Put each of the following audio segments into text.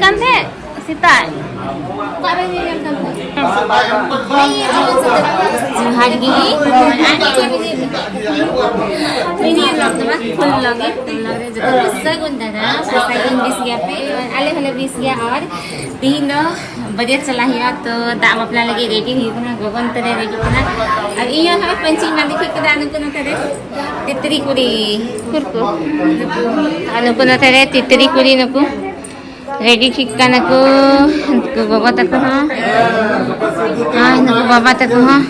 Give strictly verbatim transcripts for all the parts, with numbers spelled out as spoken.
ᱦᱟᱱᱛᱮ ᱥᱮᱛᱟᱜ ᱚᱠᱟᱨᱮ ᱧᱮᱧᱮᱞ ᱠᱟᱱ ᱛᱟᱦᱮᱸᱫ? ᱡᱚᱦᱟᱨ ᱜᱮ᱾ ᱛᱮᱦᱮᱧ vlog ᱫᱚ ᱦᱟᱸᱜ full vlog ᱜᱮ᱾ Vlog ᱨᱮ ᱡᱚᱛᱚ ᱠᱚ ᱥᱟᱹᱜᱩᱱ ᱫᱟᱨᱟᱢ, ᱥᱟᱹᱜᱩᱱ ᱵᱮᱥ ᱜᱮᱭᱟ ᱯᱮ, ᱟᱞᱮ ᱦᱚᱸᱞᱮ ᱵᱮᱥ ᱜᱮᱭᱟ᱾ ᱟᱨ ᱛᱮᱦᱮᱧ ᱫᱚ ᱵᱟᱡᱟᱨ ᱪᱟᱞᱟᱜ ᱦᱩᱭᱩᱜᱼᱟ, ᱛᱚ ᱫᱟᱜ ᱵᱟᱯᱞᱟ ᱞᱟᱹᱜᱤᱫ ready ᱦᱩᱭᱩᱜ ᱠᱟᱱᱟ᱾ ᱜᱚᱜᱚ ᱱᱚᱛᱮ ᱨᱮ ready ᱠᱟᱱᱟ, ᱟᱨ ᱤᱧ ᱦᱚᱸ ᱱᱚᱜᱼᱚᱭ ᱯᱟᱹᱧᱪᱤᱧ ᱵᱟᱸᱫᱮ ᱠᱮᱫ ᱠᱮᱫᱟ᱾ ᱱᱩᱠᱩ ᱱᱚᱛᱮ ᱨᱮ ᱛᱤᱛᱨᱤ ᱠᱩᱲᱤ, ᱩᱠᱩᱨ ᱠᱚ? ᱟᱨ ᱱᱩᱠᱩ ᱱᱚᱛᱮ ᱨᱮ ᱛᱤᱛᱨᱤ ᱠᱩᱲᱤ, ᱱᱩᱠᱩ ready ᱴᱷᱤᱠ ᱠᱟᱱᱟ ᱠᱚ᱾ ᱱᱩᱠᱩ ᱜᱚᱜᱚ ᱛᱟᱠᱚ ᱦᱚᱸ ᱟᱨ ᱱᱩᱠᱩ ᱵᱟᱵᱟ ᱛᱟᱠᱚ ᱦᱚᱸ᱾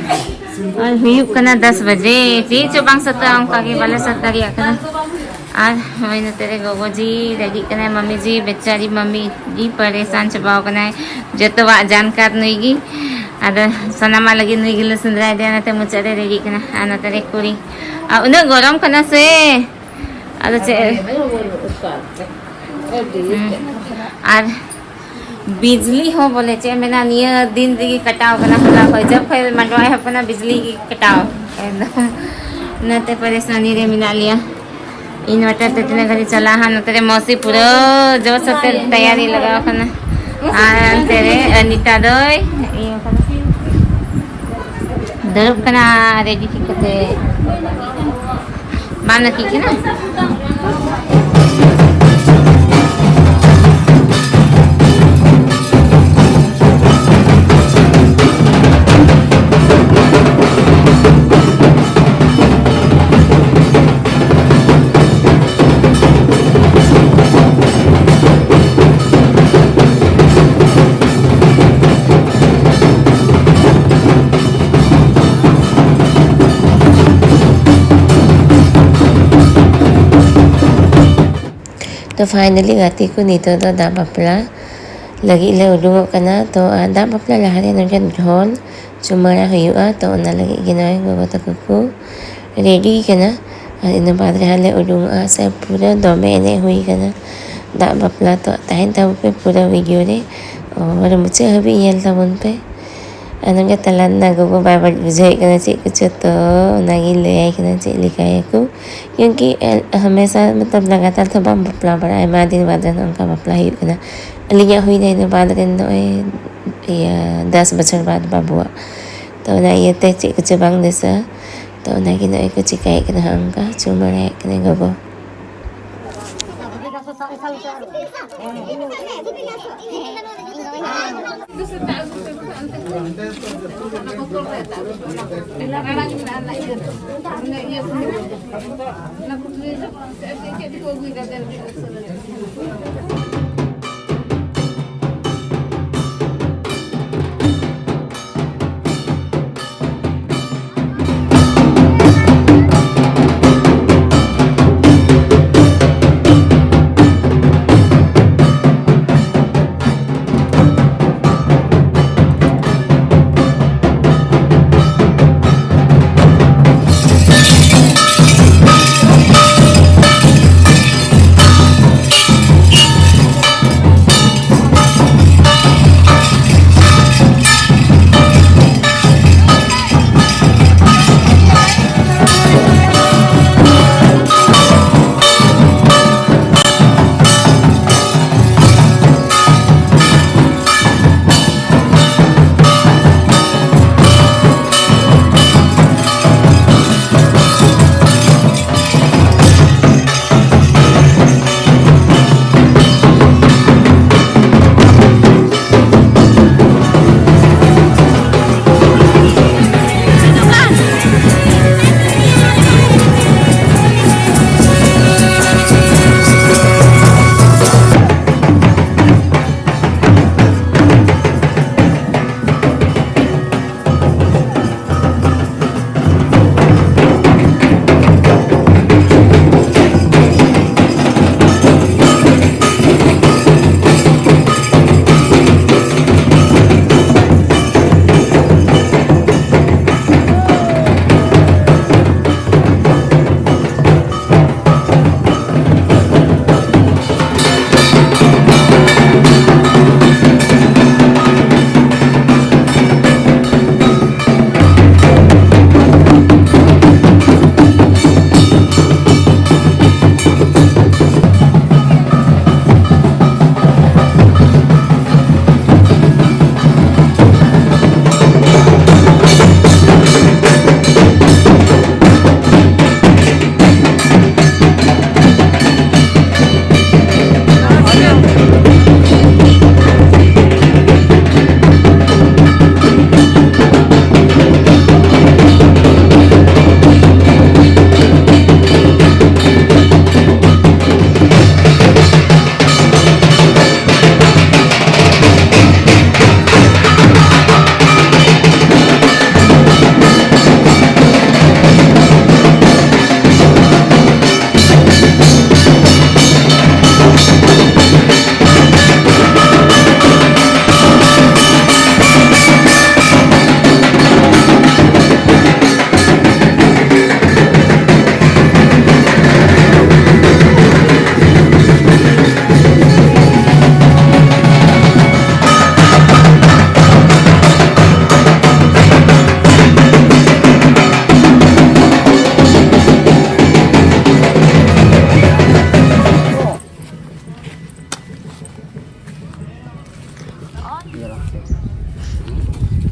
ᱟᱨ ᱦᱩᱭᱩᱜ ᱠᱟᱱᱟ ᱫᱟᱥ ᱵᱟᱡᱮ, ᱪᱮᱫ ᱪᱚ ᱵᱟᱝ ᱥᱟᱹᱛᱟᱹᱜᱼᱟ, ᱚᱱᱠᱟ ᱜᱮ ᱵᱟᱞᱮ ᱥᱟᱹᱛ ᱫᱟᱲᱮᱭᱟᱜ ᱠᱟᱱᱟ᱾ ᱟᱨ ᱱᱚᱜᱼᱚᱭ ᱱᱚᱛᱮ ᱨᱮ ᱜᱚᱜᱚ ᱡᱤ ready ᱠᱟᱱᱟᱭ, ᱢᱟᱢᱤ ᱡᱤ, ᱵᱮᱪᱟᱨᱤ ᱢᱟᱢᱤ ᱡᱤ ᱯᱟᱨᱮᱥᱟᱱ ᱪᱟᱵᱟᱣ ᱠᱟᱱᱟᱭ, ᱡᱚᱛᱚᱣᱟᱜ ᱡᱟᱱᱠᱟᱨ ᱱᱩᱭ ᱜᱮ᱾ ᱟᱫᱚ ᱥᱟᱱᱟᱢᱟᱜ ᱞᱟᱹᱜᱤᱫ ᱱᱩᱭ ᱜᱮᱞᱮ ᱥᱮᱸᱫᱽᱨᱟᱭᱮᱫᱮᱭᱟ, ᱚᱱᱟᱛᱮ ᱢᱩᱪᱟᱹᱫ ᱨᱮ ready ᱠᱟᱱᱟ᱾ ᱟᱨ ᱱᱚᱛᱮ ᱨᱮ ᱠᱩᱲᱤ, ᱟᱨ ᱩᱱᱟᱹᱜ ᱜᱚᱨᱚᱢ ᱠᱟᱱᱟ ᱥᱮ᱾ ᱟᱫᱚ ᱪᱮᱫ? ᱦᱩᱸ᱾ ᱟᱨ ᱵᱤᱡᱽᱞᱤ ᱦᱚᱸ ᱵᱚᱞᱮ ᱪᱮᱫ ᱮᱢ ᱢᱮᱱᱟ, ᱱᱤᱭᱟᱹ ᱫᱤᱱ ᱨᱮᱜᱮ ᱠᱟᱴᱟᱣ ᱠᱟᱱᱟ᱾ ᱦᱚᱞᱟ ᱠᱷᱚᱡ, ᱡᱚᱵ ᱠᱷᱚᱡ ᱢᱟᱰᱣᱟ ᱮᱦᱚᱵ ᱠᱟᱱᱟ, ᱵᱤᱡᱽᱞᱤ ᱜᱮ ᱠᱟᱴᱟᱣ᱾ ᱮᱠᱫᱚᱢ ᱚᱱᱟᱛᱮ ᱯᱟᱨᱮᱥᱟᱱᱤ ᱨᱮ ᱢᱮᱱᱟᱜ ᱞᱮᱭᱟ᱾ Inverter ᱛᱮ ᱛᱤᱱᱟᱹᱜ ᱜᱷᱟᱹᱲᱤᱡ ᱪᱟᱞᱟᱜᱼᱟ ᱦᱟᱸᱜ᱾ ᱱᱚᱛᱮ ᱨᱮ ᱢᱚᱥᱤ ᱯᱩᱨᱟᱹ ᱡᱳᱨ ᱥᱳᱨ ᱛᱮ ᱛᱮᱭᱟᱨᱤ ᱞᱟᱜᱟᱣ ᱠᱟᱱᱟ᱾ ᱟᱨ ᱚᱱᱛᱮ ᱨᱮ ᱚᱱᱤᱛᱟ ᱫᱚᱭ ᱤᱭᱟᱹ ᱠᱟᱱᱟ᱾ ᱫᱩᱲᱩᱵ ᱠᱟᱱᱟ ready ᱴᱷᱤᱠ ᱠᱟᱛᱮ᱾ ᱵᱟᱢ ᱱᱟᱹᱠᱤᱡ ᱠᱟᱱᱟ? ᱛᱚ finally ᱜᱟᱛᱮ ᱠᱚ, ᱱᱤᱛᱚᱜ ᱫᱚ ᱫᱟᱜ ᱵᱟᱯᱞᱟ ᱞᱟᱹᱜᱤᱫ ᱞᱮ ᱩᱰᱩᱝᱚᱜ ᱠᱟᱱᱟ᱾ ᱛᱚ ᱟᱨ ᱫᱟᱜ ᱵᱟᱯᱞᱟ ᱞᱟᱦᱟᱨᱮ ᱱᱚᱰᱮ ᱰᱷᱚᱞ ᱪᱩᱢᱟᱹᱲᱟ ᱦᱩᱭᱩᱜᱼᱟ᱾ ᱛᱚ ᱚᱱᱟ ᱞᱟᱹᱜᱤᱫ ᱜᱮ ᱱᱚᱜᱼᱚᱭ ᱜᱚᱜᱚ ᱛᱟᱠᱚ ᱠᱚ ready ᱠᱟᱱᱟ᱾ ᱟᱨ ᱤᱱᱟᱹ ᱵᱟᱫᱽ ᱨᱮ ᱦᱟᱸᱜ ᱞᱮ ᱩᱰᱩᱝᱚᱜᱼᱟ᱾ ᱥᱮ ᱯᱩᱨᱟᱹ ᱫᱚᱢᱮ ᱮᱱᱮᱡ ᱦᱩᱭ ᱠᱟᱱᱟ ᱫᱟᱜ ᱵᱟᱯᱞᱟ᱾ ᱛᱚ ᱛᱟᱦᱮᱱ ᱛᱟᱵᱚᱱ ᱯᱮ ᱯᱩᱨᱟᱹ video ᱨᱮ, ᱟᱨ ᱢᱩᱪᱟᱹᱫ ᱦᱟᱹᱵᱤᱡ ᱧᱮᱞ ᱛᱟᱵᱚᱱ ᱯᱮ᱾ ᱟᱫᱚ ᱜᱮ ᱛᱟᱞᱟ ᱨᱮᱱᱟᱜ ᱜᱚᱜᱚ ᱵᱟᱭ ᱵᱩᱡᱷᱟᱹᱣᱮᱫ ᱠᱟᱱᱟ ᱪᱮᱫ ᱠᱚᱪᱚ, ᱛᱚ ᱚᱱᱟᱜᱤᱧ ᱞᱟᱹᱭᱟᱭ ᱠᱟᱱᱟ ᱪᱮᱫ ᱞᱮᱠᱟᱭᱟᱠᱚ, ᱠᱤᱭᱩᱝᱠᱤ ᱮᱞ-, ᱦᱟᱢᱮᱥᱟ ᱢᱚᱛᱞᱚᱵ ᱞᱟᱜᱟᱛᱟᱨ ᱫᱚ ᱵᱟᱢ ᱵᱟᱯᱞᱟ ᱵᱟᱲᱟᱜᱼᱟ, ᱟᱭᱢᱟ ᱫᱤᱱ ᱵᱟᱫᱽ ᱨᱮ ᱱᱚᱝᱠᱟ ᱵᱟᱯᱞᱟ ᱦᱩᱭᱩᱜ ᱠᱟᱱᱟ᱾ ᱟᱹᱞᱤᱧᱟᱜ ᱦᱩᱭᱱᱟ ᱤᱱᱟᱹ ᱵᱟᱫᱽ ᱨᱮ ᱱᱚᱜᱼᱚᱭ ᱤᱭᱟᱹ ᱫᱚᱥ ᱵᱚᱪᱷᱚᱨ ᱵᱟᱫᱽ ᱵᱟᱹᱵᱩᱣᱟᱜ, ᱛᱚ ᱚᱱᱟ ᱤᱭᱟᱹᱛᱮ ᱪᱮᱫ ᱠᱚᱪᱚ ᱵᱟᱝ ᱫᱤᱥᱟᱹ, ᱛᱚ ᱚᱱᱟᱜᱮ ᱱᱚᱜᱼᱚᱭ ᱠᱚ ᱪᱤᱠᱟᱹᱭᱮᱫ ᱠᱟᱱᱟ ᱦᱟᱸᱜ, ᱚᱱᱠᱟ ᱪᱩᱢᱟᱹᱲᱟᱭᱮᱫ ᱠᱟᱱᱟᱭ ᱜᱚᱜᱚ᱾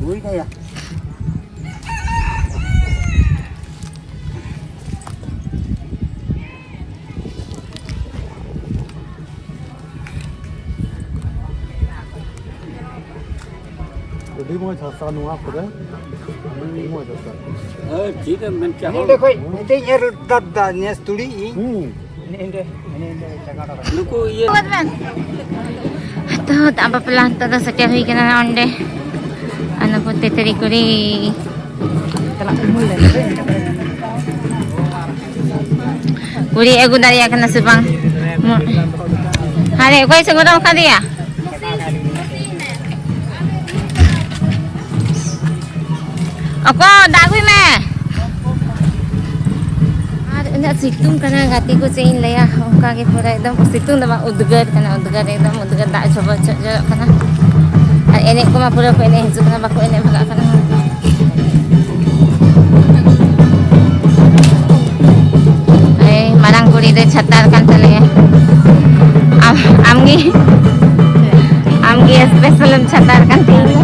ᱦᱩᱭ ᱱᱟᱭᱟ᱾ ᱟᱹᱰᱤ ᱢᱚᱡᱽ ᱦᱟᱥᱟ ᱱᱚᱣᱟ ᱠᱚᱨᱮ, ᱟᱹᱰᱤ ᱢᱚᱡᱽ ᱦᱟᱥᱟ᱾ ᱦᱳᱭ, ᱴᱷᱤᱠ ᱮᱢ ᱢᱮᱱ ᱠᱮᱜᱼᱟ᱾ ᱱᱚᱰᱮ ᱠᱷᱚᱡ ᱱᱚᱛᱮᱧ ᱮᱨ ᱫᱟ, ᱫᱟ, ᱱᱮᱥ ᱛᱩᱲᱤ ᱤᱧ᱾ ᱦᱩᱸ᱾ ᱱᱩᱠᱩ ᱤᱭᱟᱹ᱾ ᱛᱚ, ᱫᱟᱜ ᱵᱟᱯᱞᱟ ᱱᱤᱛᱚᱜ ᱫᱚ ᱥᱮᱴᱮᱨ ᱦᱩᱭ ᱠᱟᱱᱟ ᱚᱸᱰᱮ᱾ ᱟᱨ ᱱᱩᱠᱩ ᱛᱮᱛᱨᱤ ᱠᱩᱲᱤ᱾ ᱠᱩᱲᱤ ᱟᱹᱜᱩ ᱫᱟᱲᱮᱭᱟᱜ ᱠᱟᱱᱟ ᱥᱮ ᱵᱟᱝ? ᱦᱟᱱᱮ ᱚᱠᱚᱭ ᱥᱮ ᱜᱚᱲᱚ ᱟᱠᱟᱫᱮᱭᱟ? ᱚᱠᱚᱭ, ᱫᱟᱜ ᱟᱹᱜᱩᱭ ᱢᱮ᱾ ᱟᱨ ᱩᱱᱟᱹᱜ ᱥᱤᱛᱩᱝ ᱠᱟᱱᱟ, ᱜᱟᱛᱮ ᱠᱚ, ᱪᱮᱫ ᱤᱧ ᱞᱟᱹᱭᱟ, ᱚᱱᱠᱟ ᱜᱮ ᱯᱩᱨᱟᱹ ᱮᱠᱫᱚᱢ ᱥᱤᱛᱩᱝ ᱫᱚ ᱵᱟᱝ, ᱩᱫᱽᱜᱟᱹᱨ ᱠᱟᱱᱟ, ᱩᱫᱽᱜᱟᱹᱨ, ᱮᱠᱫᱚᱢ ᱩᱫᱽᱜᱟᱹᱨ, ᱫᱟᱜ ᱡᱷᱚᱵᱚᱨ ᱡᱷᱚᱵᱚᱨ ᱡᱚᱨᱚᱜ ᱠᱟᱱᱟ᱾ ᱟᱨ ᱮᱱᱮᱡ ᱠᱚᱢᱟ ᱯᱩᱨᱟᱹ ᱠᱚ ᱮᱱᱮᱡ ᱦᱤᱡᱩᱜ ᱠᱟᱱᱟ, ᱵᱟᱠᱚ ᱮᱱᱮᱡ ᱵᱷᱟᱜᱟᱜ ᱠᱟᱱᱟ᱾ ᱮᱭ ᱢᱟᱨᱟᱝ ᱠᱩᱲᱤ ᱫᱚᱭ ᱪᱷᱟᱛᱟᱨ ᱠᱟᱱ ᱛᱟᱞᱮᱭᱟ᱾ ᱟᱢ, ᱟᱢᱜᱮ, ᱟᱢᱜᱮ special ᱮᱢ ᱪᱷᱟᱛᱟᱨ ᱠᱟᱱ ᱛᱤᱧᱟ᱾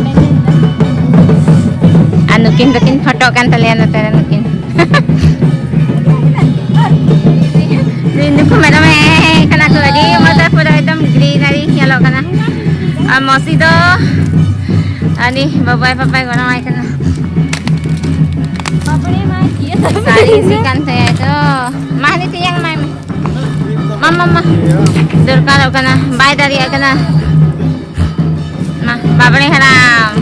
ᱟᱨ ᱱᱩᱠᱤᱱ ᱫᱚᱠᱤᱱ ᱯᱷᱳᱴᱳᱜ ᱠᱟᱱ ᱛᱟᱞᱮᱭᱟ ᱱᱚᱛᱮ ᱨᱮ ᱱᱩᱠᱤᱱ᱾ ᱱᱩᱠᱩ ᱢᱮᱨᱚᱢ ᱦᱮᱡ ᱠᱟᱱᱟ ᱠᱚ, ᱟᱹᱰᱤ ᱢᱚᱡᱟ, ᱯᱩᱨᱟᱹ ᱮᱠᱫᱚᱢ greenery ᱧᱮᱞᱚᱜ ᱠᱟᱱᱟ᱾ ᱟᱨ ᱢᱚᱥᱤ ᱫᱚ ᱟᱹᱱᱤ ᱵᱟᱵᱟᱭ ᱯᱟᱯᱟᱭ ᱜᱚᱲᱚᱣᱟᱭ ᱠᱟᱱᱟ᱾ ᱥᱟᱹᱲᱤ ᱤᱥᱤ ᱠᱟᱱ ᱛᱟᱭᱟ ᱛᱚ᱾ ᱢᱟ ᱦᱟᱹᱱᱤ ᱛᱮᱭᱟᱝ ᱮᱢᱟᱭ ᱢᱮ᱾ ᱢᱟ, ᱢᱟ, ᱢᱟ᱾ ᱫᱚᱨᱠᱟᱨᱚᱜ ᱠᱟᱱᱟ, ᱵᱟᱭ ᱫᱟᱲᱮᱭᱟᱜ ᱠᱟᱱᱟ᱾ ᱢᱟ, ᱵᱟᱵᱲᱮ ᱦᱟᱲᱟᱢ᱾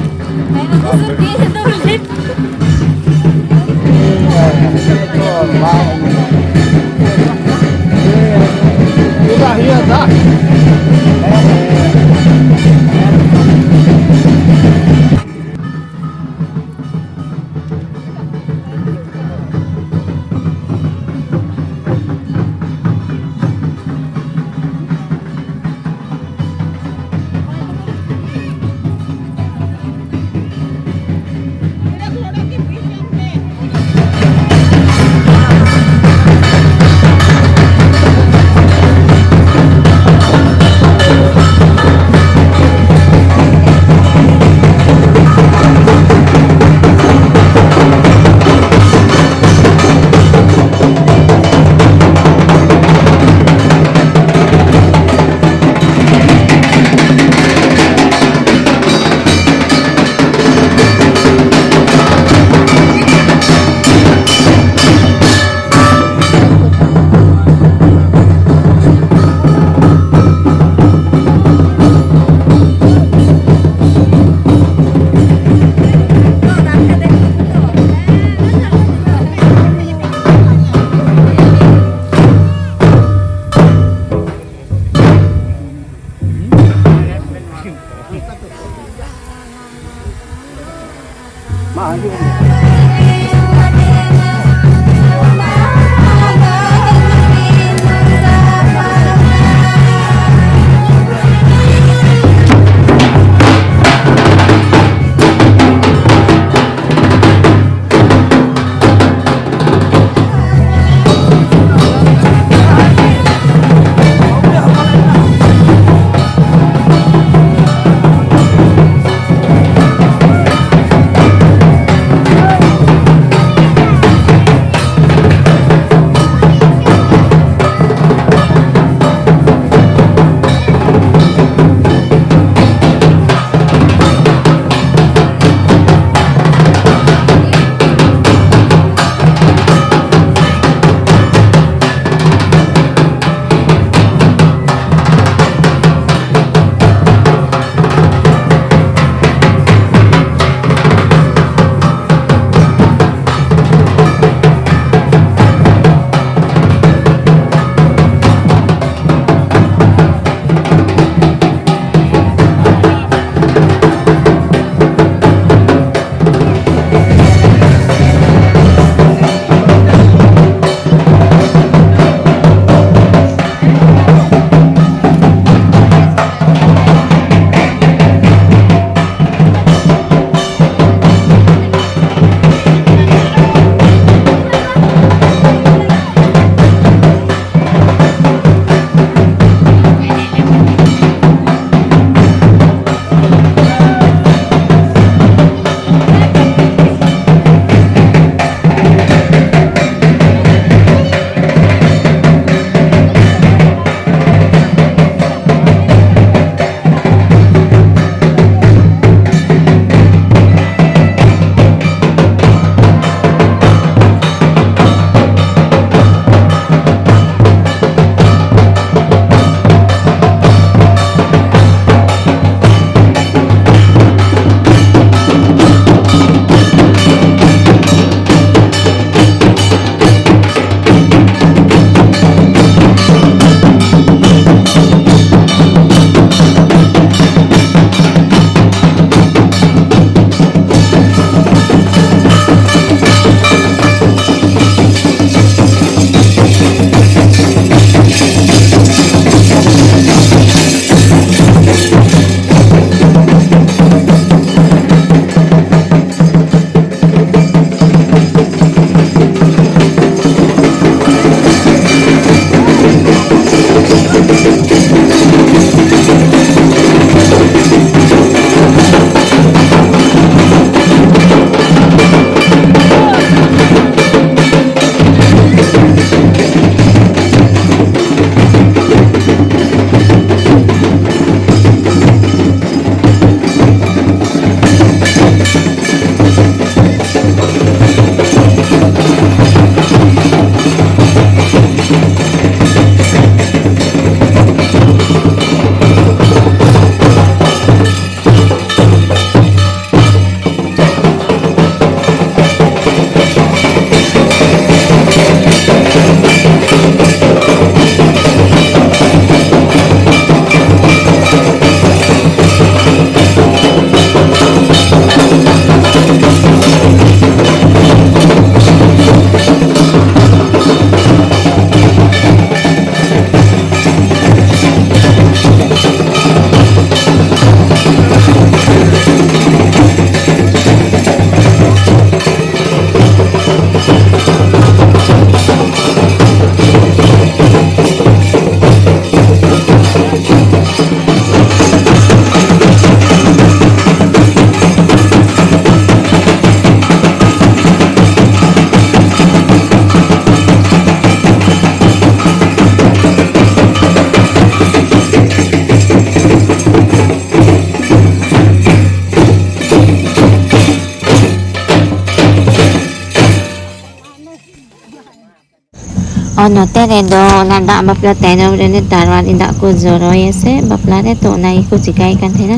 ᱟᱨ ᱱᱚᱛᱮ ᱨᱮᱫᱚ ᱚᱱᱟ ᱫᱟᱜ ᱵᱟᱯᱞᱟ ᱛᱟᱭᱱᱚᱢ ᱨᱮ ᱱᱮᱛᱟᱨ ᱢᱟ ᱫᱟᱜ ᱠᱚ ᱡᱚᱨᱚᱭᱟ ᱥᱮ ᱵᱟᱯᱞᱟ ᱨᱮ, ᱛᱚ ᱚᱱᱟ ᱜᱮᱠᱚ ᱪᱤᱠᱟᱹᱭ ᱠᱟᱱ ᱛᱟᱦᱮᱱᱟ᱾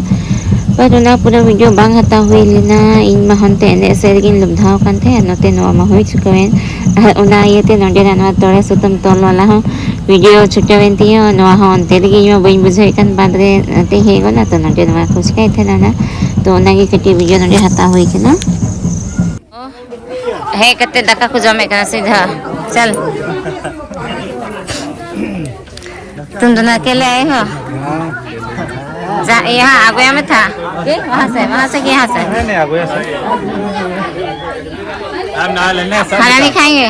ᱵᱟᱴ ᱚᱱᱟ ᱯᱩᱨᱟᱹ ᱵᱷᱤᱰᱤᱭᱳ ᱵᱟᱝ ᱦᱟᱛᱟᱣ ᱦᱩᱭ ᱞᱮᱱᱟ, ᱤᱧ ᱢᱟ ᱦᱟᱱᱛᱮ ᱮᱱᱮᱡ ᱥᱮᱫ ᱨᱮᱜᱤᱧ ᱞᱩᱢᱫᱷᱟᱣ ᱠᱟᱱ ᱛᱟᱦᱮᱸᱫ, ᱱᱚᱛᱮ ᱱᱚᱣᱟ ᱢᱟ ᱦᱩᱭ ᱪᱩᱠᱟᱹᱣᱮᱱ᱾ ᱟᱨ ᱚᱱᱟ ᱤᱭᱟᱹᱛᱮ ᱱᱚᱸᱰᱮᱱᱟᱜ ᱱᱚᱣᱟ ᱛᱚᱲᱮ ᱥᱩᱛᱟᱹᱢ ᱛᱚᱞ ᱵᱟᱞᱟ ᱦᱚᱸ ᱵᱷᱤᱰᱤᱭᱳ ᱪᱷᱩᱴᱟᱹᱣᱮᱱ ᱛᱤᱧᱟᱹ, ᱱᱚᱣᱟ ᱦᱚᱸ ᱚᱱᱛᱮ ᱨᱮᱜᱮ ᱤᱧ ᱢᱟ ᱵᱟᱹᱧ ᱵᱩᱡᱷᱟᱹᱣᱮᱫ ᱠᱟᱱ, ᱵᱟᱫᱽ ᱨᱮ ᱱᱚᱛᱮᱧ ᱦᱮᱡ ᱜᱚᱫ ᱱᱟ, ᱛᱚ ᱱᱚᱸᱰᱮ ᱱᱚᱣᱟ ᱠᱚ ᱪᱤᱠᱟᱹᱭᱮᱫ ᱛᱟᱦᱮᱱᱟ ᱚᱱᱟ, ᱛᱚ ᱚᱱᱟᱜᱮ ᱠᱟᱹᱴᱤᱡ ᱵᱷᱤᱰᱤᱭᱳ ᱱᱚᱸᱰᱮ ᱦᱟᱛᱟᱣ ᱦᱩᱭ ᱠᱟᱱᱟ᱾ ᱦᱮᱡ ᱠᱟᱛᱮ ᱫᱟᱠᱟ ᱠᱚ ᱡᱚᱢᱮᱫ ᱠᱟᱱᱟ ᱥᱤᱫᱷᱟ᱾ ᱪᱟᱞ᱾ तुम दोनों अकेले आए हो? जा, यहाँ आ गया में था। के? वहाँ से, वहाँ से कि यहाँ से? नहीं, नहीं, आ गया सर। हम ना लेने सर। खाना नहीं खाएंगे?